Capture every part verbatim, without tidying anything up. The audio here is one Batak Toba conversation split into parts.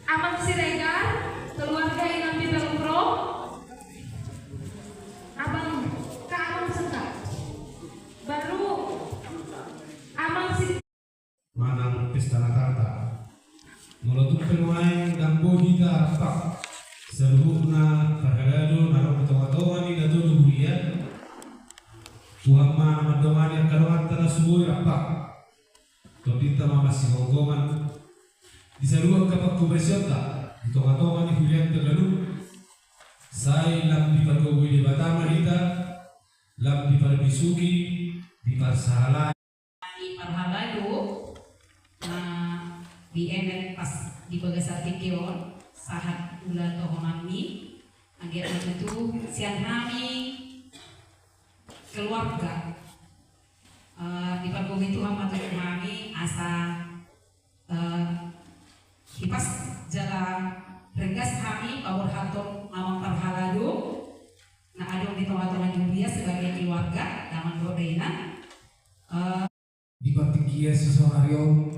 Amang Siregar, keluarga inang di Bengkro. Abang, ka amang sengka. Baru amang si Manang pesta Natalta. Molo tung pe nuaeng ndang boi hita rap saluhutna parhalado na ro di tongatonga ni na tolu huria. Tuhan ma na mandongani angka donganta na so boi rap. Tondinta ma masigomgoman di saluhut angka panghobasionta di tongatonga ni hurianta ganup. Sai lam dipargogoi Debata ma hita, lam diparbisuhi, diparsahalai. Hami parhalado na dienet pas di bagasan tingki on, sahat ulaon tohonanmi, anggiat ma tutu sian hami keluarga, eh, dipargogoi Tuhan ma tutu hami asa, eh, hipas jala ringgas hami paborhathon amang parhalado na adong di tongatonga ni huria sebagai keluarga, damang dohot dainang. Eh, di partingkian sisaonari on,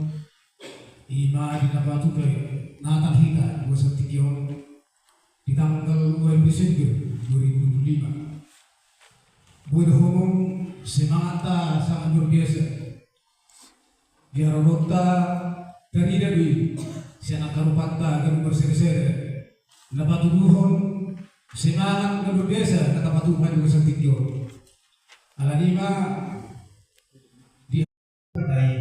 i ma di na patupahon Natal hita di bagasan tingki on, di tanggal dua Desember dua ribu dua puluh lima. Boi dohonon semangatta sangat luar biasa. Di haroroanta tarida do i sian angka rupanta ganup marseresere na patuduhon semangat na luar biasa na tapatupa di bagasan tingki on. Alani i ma di hata i,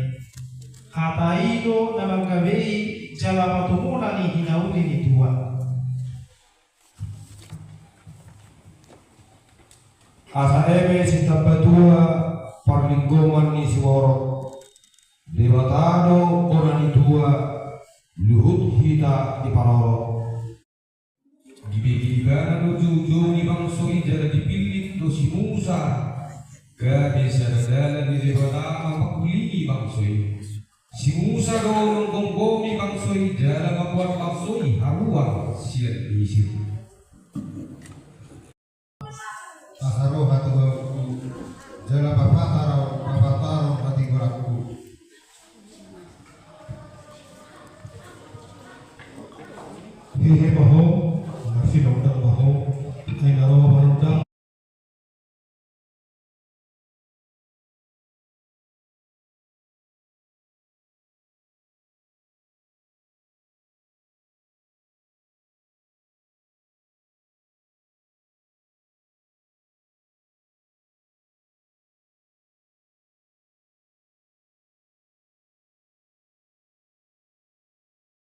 hata i do na manggabei jala patumuna ni hinauli ni tua. Asa eme sitamba tua parlinggoman ni siborok, Debata do bona ni tua, luhut hita diparorot. Dibege ibana do joujou ni bangso i jala dipillit do si Musa gabe sada dalan ni Debata mamangkulingi bangso i. Si Musa do manggomgomi bangso i jala mamboan bangso i haruar sian Misir. Asa ro hatuaonku jala papatar-, papatar-, hatigoranku. Hehe ma ho,